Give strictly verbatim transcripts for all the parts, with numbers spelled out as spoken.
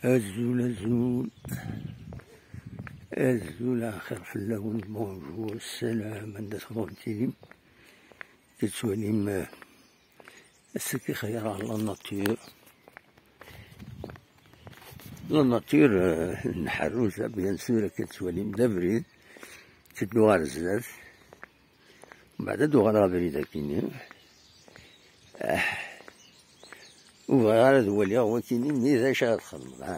Azul, azul. Azul, axir fell-awen, bonjour, ssalam, anda tebɣum tilim. Tettwalim, eh, ass-agi xir la nature. La nature, eh, n Ḥerruza, bien sûr, akka tettwalim d abrid, teddu ɣer zdat. Mbeɛd ad uɣaleɣ abrid akini. Ah. Ur bɣiɣ ara ad waliɣ wakini-nni d acu ara txedmeḍ, ha?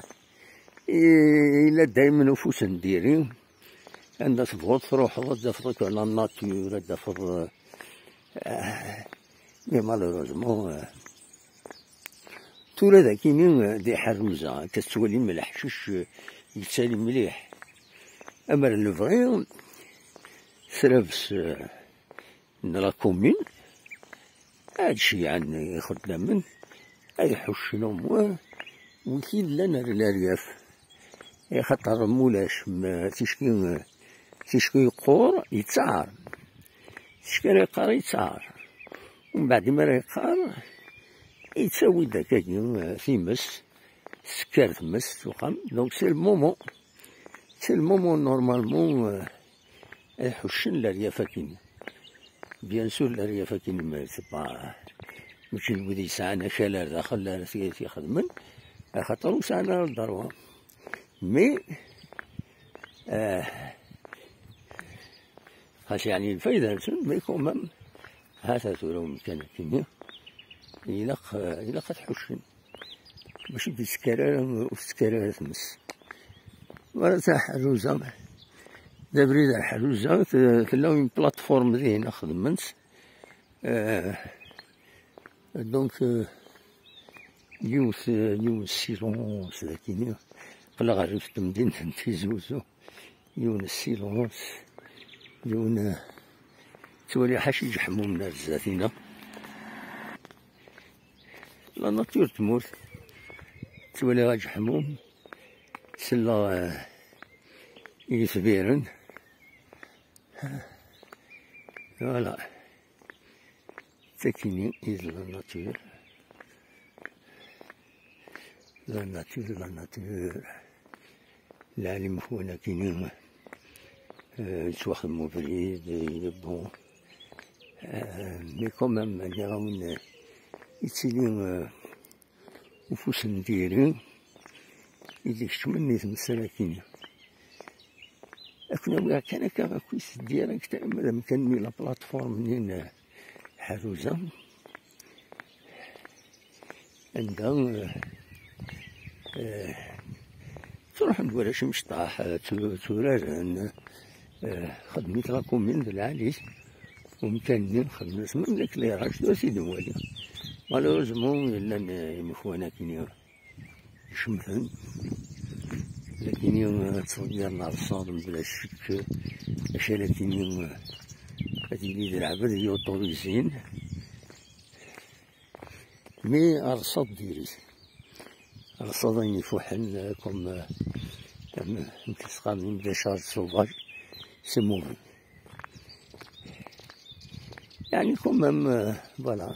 I-, yella daymen ufus n diri, anda tebɣuḍ truḥeḍ, ad d-tafeḍ akk la nature, ad d-tafeḍ, ah, mais malheureusement, ah, tura d akini, ah, di Ḥerruza, akka tettwalim leḥcic, ah, yettali mliḥ. Amer lebɣi, srabes, ah, n la commune, ad ceyyɛen ixeddamen, ad ḥuccen au moins wid yellan ar l'aryaf. Axaṭer ma ulac, ma ticki, ticki yeqqur, yettaɛar. Ticki ara yeqqar, yettaɛar. Umbeɛd, mi ara yeqqar, yettawi-d akkagi, eh, times, tekker tmes s uxxam. Donc, c'est le moment. C'est le moment, normalement, euh, ad ḥuccen l'aryaf akini. Bien sûr, l'aryaf akini, mais c'est pas, mačči d wid yesɛan akal ar daxel ara t-, t-ixedmen, axaṭer ur sɛan ara le droit. Mais, euh, xas yeɛni lfayda-nsen, mais quand même, ha-t-a tura umkan akini, ilaq, euh, ilaq ad t-ḥuccen. Mačči d-tesker ara, ur tesker ara tmes. Wara ta Ḥerruza, d abrid ar Ḥerruza, t-, tella une plateforme dihin xedmen-tt. Euh, donc, euh, yiwet, yiwen silence dakini, aql-aɣ rrif n temdint n Tizi Uzzu. Yiwen silence, yiwen, eh, ttwaliɣ ḥaca iǧeḥmumen ar zdat-ina. La nature tmurt, ttwaliɣ aǧeḥmum, selleɣ, eh, i yetbiren. Voilà. Takini is la nature. La nature, la nature. Lɛali mxuwan akini, eh, yettwaxdem ubrid, eh, bon. Eh, mais quand même, nniɣ-awen, eh, yettili, eh, ufus n diri i d-ikecmen i temsal akini. Ad ken-awiɣ kan akka, ad ken-sdiriɣ direct, ma d amkan-nni, la plateforme-nni n Ḥerruza, anda, eh, eh, ttruḥun-d warrac imecṭaḥ, eh, ttu-, tturaren, eh, xedmen-it la commune d lɛali-s, umkan-nni xedmen-as même l'éclairage, tura ad t-id-nwali. Malheureusement, llan, eh, imekwan akkin icemten. Lakini, eh, ad ttḍeggiren rrṣad mebla ccek, acu lakini, eh, ad yili d lɛebd i autorisés. Mais rrṣad diri-t. Rrṣad ayen ifuḥen, eh, comme, eh, am, am tisqamin, des charges sauvages, c'est mauvais. Yeɛni quand même, euh, voilà.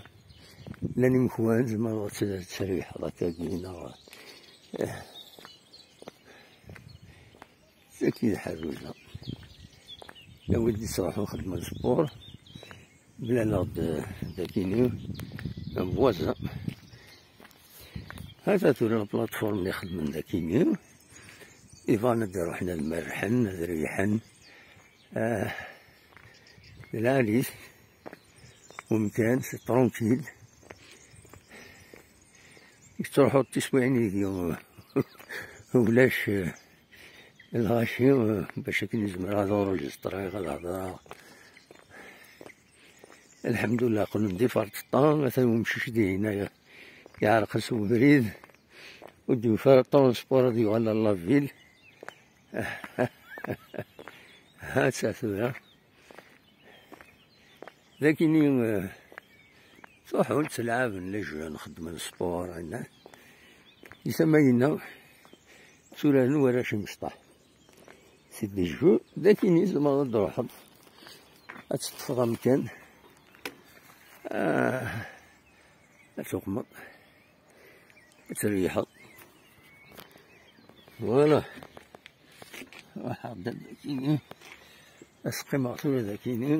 Llan imekwan, tzemreḍ ad t-, ad tesriḥeḍ akkagi, neɣ, eh, d akken d Ḥerruza. Llan wid d-ittruḥun xeddmen sport, mlaleɣ-d, eh, d akini, am voisin. Ha-t-a tura la plateforme i xedmen d akini. Iban ad d-ruḥen ad merrḥen, ad reyḥen. Ah, d lɛali-t umkan, c'est tranquille. Yettruḥu tiswiɛin deg-i, ulac, eh, lɣaci, eh, bac akken zemreɣ ad urejistriɣ, ad hedreɣ. Lḥemdullah, qqlen-d iferṭeṭṭa, atan umcic dihin, yeɛreq-as ubrid, ur d-yufi ara transport ad yuɣal ɣer la ville. Ha-tt-a tura. D akini, eh, ttruḥun, ttelɛaben les jeunes, xeddmen sport, ayen. Di tama-inna, tturaren warrac imecṭaḥ. C'est des jeux, d akini tzemreḍ ad d-truḥeḍ, ad teṭṭfeḍ amkan, ah, ad tuqmeḍ, ad treyḥeḍ. Voilà. Ad qqimeɣ tura dagini,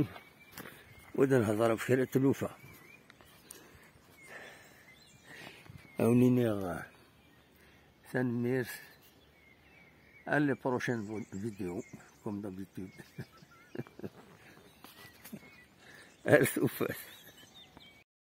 u ad nehḍer ɣef kra n tlufa. Ad wen-iniɣ tanemmirt. À la prochaine vo-, vidéo, comme d'habitude. Ar tufat.